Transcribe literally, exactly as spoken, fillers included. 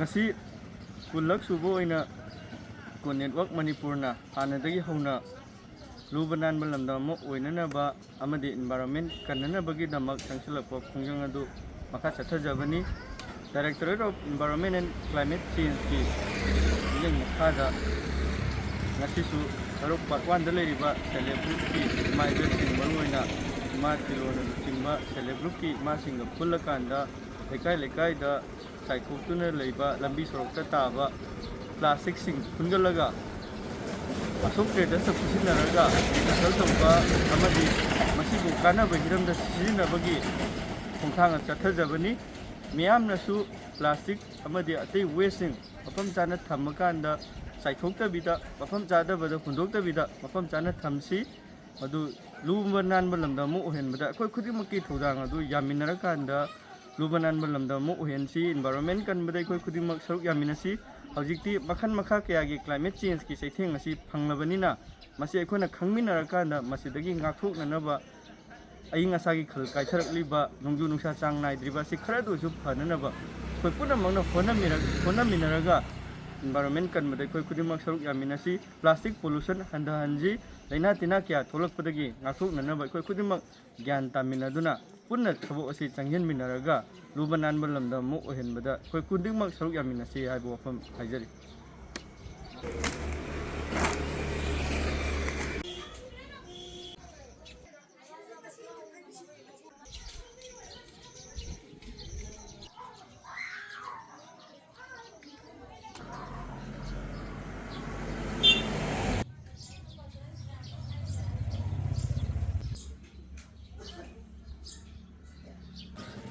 ꯉꯁꯤ ꯀꯨꯟꯂꯛ ꯁꯨꯕ ꯑꯣꯏꯅ ꯀꯣꯟ ꯅꯦꯠꯋꯥꯔꯛ ꯃꯅꯤꯄꯨꯔꯅ ꯍꯥꯟꯅꯗꯒꯤ ꯍꯧꯅ ꯂꯨꯕ ꯅꯥꯟꯕ ꯂꯝꯗꯝ ꯑꯃ ꯑꯣꯏꯅꯅꯕ ꯑꯃꯗꯤ ꯏꯟꯚꯥꯏꯔꯣꯟꯃꯦꯟ ꯀꯟꯅꯅꯕꯒꯤꯗꯃꯛ ꯆꯪꯁꯤꯜꯂꯛꯄ ꯈꯣꯡꯖꯪ ꯑꯗꯨ ꯃꯈꯥ ꯆꯠꯊꯖꯕꯅꯤ꯫ Directorate of Environment and Climate Changeꯀꯤ ꯃꯤꯠꯌꯦꯡ ꯃꯈꯥꯗ ꯉꯁꯤꯁꯨ ꯍꯩꯔꯣꯛ Park Oneꯗ ꯂꯩꯔꯤꯕ Self Help Groupꯀꯤ ꯏꯃꯥ ꯏꯕꯦꯜꯁꯤꯡ, ꯃꯔꯨꯑꯣꯏꯅ ꯏꯃꯥ ꯇꯤꯂꯣꯅꯆꯤꯡꯕ Self Help Groupꯀꯤ ꯏꯃꯥꯁꯤꯡꯒ ꯄꯨꯜꯂꯀꯥꯟꯗ ꯂꯩꯀꯥꯏ ꯂꯩꯀꯥꯏꯗ ꯆꯥꯏꯊꯣꯛꯇꯨꯅ ꯂꯩꯕ ꯂꯝꯕꯤ ꯁꯣꯔꯣꯛꯇ ꯇꯥꯕ ꯄ꯭ꯂꯥꯁꯇꯤꯛꯁꯤꯡ ꯈꯨꯟꯒꯠꯂꯒ ꯑꯁꯣꯛ ꯇ꯭ꯔꯦꯗꯔꯁꯇ ꯄꯨꯁꯤꯟꯅꯔꯒ recycle ꯇꯧꯕ ꯑꯃꯗꯤ ꯃꯁꯤꯕꯨ ꯀꯥꯟꯅꯕ ꯍꯤꯔꯝꯗ ꯁꯤꯖꯤꯟꯅꯕꯒꯤ ꯈꯣꯡꯊꯥꯡ ꯆꯠꯊꯖꯕꯅꯤ꯫ ꯃꯤꯌꯥꯝꯅꯁꯨ ꯄ꯭ꯂꯥꯁꯇꯤꯛ ꯑꯃꯗꯤ ꯑꯇꯩ wasteꯁꯤꯡ ꯃꯐꯝ ꯆꯥꯅ ꯊꯝꯃꯀꯥꯟꯗ ꯆꯥꯏꯊꯣꯛꯇꯕꯤꯗ, ꯃꯐꯝ ꯆꯥꯗꯕꯗ ꯍꯨꯟꯗꯣꯛꯇꯕꯤꯗ ꯃꯐꯝ ꯆꯥꯅ ꯊꯝꯁꯤ꯫ ꯃꯗꯨ ꯂꯨꯕ ꯅꯥꯟꯕ ꯂꯝꯗꯝ ꯑꯃ ꯑꯣꯏꯍꯟꯕꯗ ꯑꯩꯈꯣꯏ ꯈꯨꯗꯤꯡꯃꯛꯀꯤ ꯊꯧꯗꯥꯡ ꯑꯗꯨ ꯌꯥꯃꯤꯟꯅꯔꯀꯥꯟꯗ ꯂꯨꯕ ꯅꯥꯟꯕ ꯂꯝꯗꯝ ꯑꯃ ꯑꯣꯏꯍꯟꯁꯤ꯫ Environment ꯀꯟꯕꯗ ꯑꯩꯈꯣꯏ ꯈꯨꯗꯤꯡꯃꯛ ꯁꯔꯨꯛ ꯌꯥꯃꯤꯟꯅꯁꯤ꯫ ꯍꯧꯖꯤꯛꯇꯤ ꯃꯈꯜ ꯃꯈꯥ ꯀꯌꯥꯒꯤ climate changeꯀꯤ ꯆꯩꯊꯦꯡ ꯑꯁꯤ ꯐꯪꯂꯕꯅꯤꯅ, ꯃꯁꯤ ꯑꯩꯈꯣꯏꯅ ꯈꯪꯃꯤꯟꯅꯔꯀꯥꯟꯗ ꯃꯁꯤꯗꯒꯤ ꯉꯥꯛꯊꯣꯛꯅꯅꯕ, ꯑꯏꯪ ꯑꯁꯥꯒꯤ ꯈꯜ ꯀꯥꯏꯊꯔꯛꯂꯤꯕ, ꯅꯣꯡꯖꯨ ꯅꯨꯡꯁꯥ ꯆꯥꯡ ꯅꯥꯏꯗ꯭ꯔꯤꯕ ꯑꯁꯤ ꯈꯔꯗ ꯑꯣꯏꯔꯁꯨ ꯐꯅꯅꯕ ꯑꯩꯈꯣꯏ ꯄꯨꯝꯅꯃꯛꯅ ꯍꯣꯠꯅꯃꯤꯔꯛ-, ꯍꯣꯠꯅꯃꯤꯟꯅꯔꯒ environment ꯀꯟꯕꯗ ꯑꯩꯈꯣꯏ ꯈꯨꯗꯤꯡꯃꯛ ꯁꯔꯨꯛ ꯌꯥꯃꯤꯟꯅꯁꯤ꯫ Plastic pollution ꯍꯟꯊꯍꯟꯁꯤ꯫ ꯂꯥꯏꯅꯥ ꯇꯤꯟꯅꯥ ꯀꯌꯥ ꯊꯣꯛꯂꯛꯄꯗꯒꯤ ꯉꯥꯛꯊꯣꯛꯅꯅꯕ ꯑꯩꯈꯣꯏ ꯈꯨꯗꯤꯡꯃꯛ ꯒ꯭ꯌꯥꯟ ꯇꯥꯃꯤꯟꯅꯗꯨꯅ ꯄꯨꯟꯅ ꯊꯕꯛ ꯑꯁꯤ ꯆꯪꯁꯤꯟꯃꯤꯟꯅꯔꯒ ꯂꯨꯕ ꯅꯥꯟꯕ ꯂꯝꯗꯝ ꯑꯃ ꯑꯣꯏꯍꯟꯕꯗ ꯑꯩꯈꯣꯏ ꯈꯨꯗꯤꯡꯃꯛ ꯁꯔꯨꯛ ꯌꯥꯃꯤꯟꯅꯁꯤ ꯍꯥꯏꯕ ꯋꯥꯐꯝ ꯍꯥꯏꯖꯔꯤ꯫